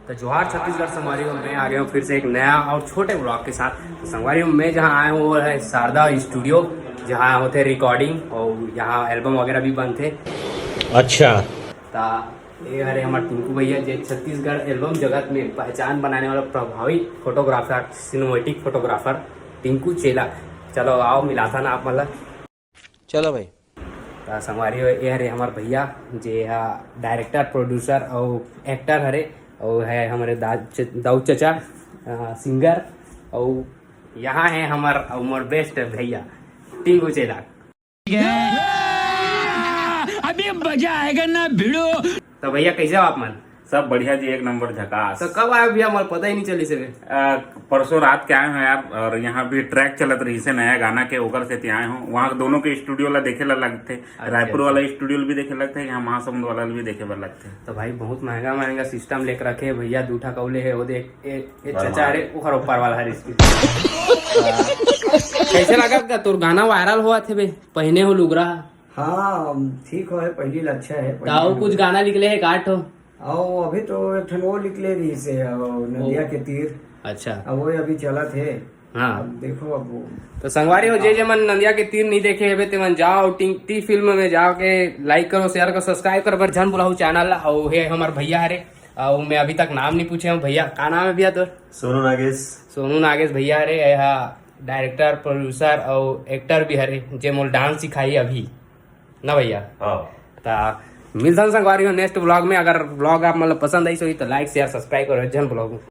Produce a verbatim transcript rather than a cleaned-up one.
तो जोहार छत्तीसगढ़ संगवारी हो, मैं आ गया हूँ फिर से एक नया और छोटे ब्लॉग के साथ। तो संगवारी हो, मैं जहाँ आया हूँ वो है शारदा स्टूडियो, जहाँ होते रिकॉर्डिंग और यहाँ एल्बम वगैरह भी बनते। अच्छा। ता ये हरे हमार टिंकू भैया, जे छत्तीसगढ़ एल्बम जगत में पहचान बनाने वाला प्रभावी फोटोग्राफर, सिनेमैटिक फोटोग्राफर टिंकू चेला। चलो आओ मिलाता ना आप मतलब। चलो भाई। ता संगवारी हो, ये हरे हमार भैया, जे हा डायरेक्टर, प्रोड्यूसर और एक्टर हरे, और है हमारे दा-, च-, दाऊ चचा, अ, सिंगर, और यहाँ है हमार, हमार बेस्ट भैया टिंकू चेला। अभी मजा आएगा ना भिड़ो। तो भैया कैसे हो आप मन? सब बढ़िया जी, एक नंबर झकास। तो कब आए भैया, मोला पता ही नहीं चली से। आ, परसों रात के आए हैं यार, और यहाँ भी ट्रैक चलत रही से नया गाना के, ओकर से आए हूँ। वहाँ दोनों के स्टूडियो ला देखे ला लगते, अच्छा, रायपुर अच्छा। वाला स्टूडियो भी देखे लगते, यहाँ महासमुंद वाला भी देखे बर लगते। तो भाई बहुत महंगा महंगा सिस्टम लेके रखे हैं भैया, दू ठा कौले है, वो देख ए, ए अरे चचा माँ। रे, ओकर ऊपर वाला है इसकी। कैसे लगा का तोर गाना वायरल हुआ थे बे, पहने हो लुगरा? हाँ, ठीक हो है, पहली ला अच्छा है, पहली ताऊ ला कुछ गाना निकले है काट हो? आओ, अभी तो एक ठन वो निकले रही से, आओ, नदिया ओ। के तीर। अच्छा। अब वो अभी चलत है। हाँ। अब देखो अब वो। तो संगवारी हो, जे जे मन नदिया के तीर नहीं देखे हेबे, ते मन जाओ टी, टी फिल्म में जाओ के लाइक करो, शेयर करो, सब्सक्राइब करो, पर झन बुलाऊ चैनल। और हे हमार भैया हरे, और मैं अभी तक नाम नहीं पूछे हूँ। भैया का नाम है भैया तोर? सोनू नागेश। सोनू नागेश भैया हरे, ये हा डायरेक्टर, प्रोड्यूसर और एक्टर भी हरे, जे मोल डांस सिखाई अभी ना भैया। हाँ। ता मिलथन संगवारी हो नेक्स्ट ब्लॉग में। अगर ब्लॉग आप मतलब पसंद आई सो तो लाइक, शेयर, सब्सक्राइब करो, झन ब्लॉग में।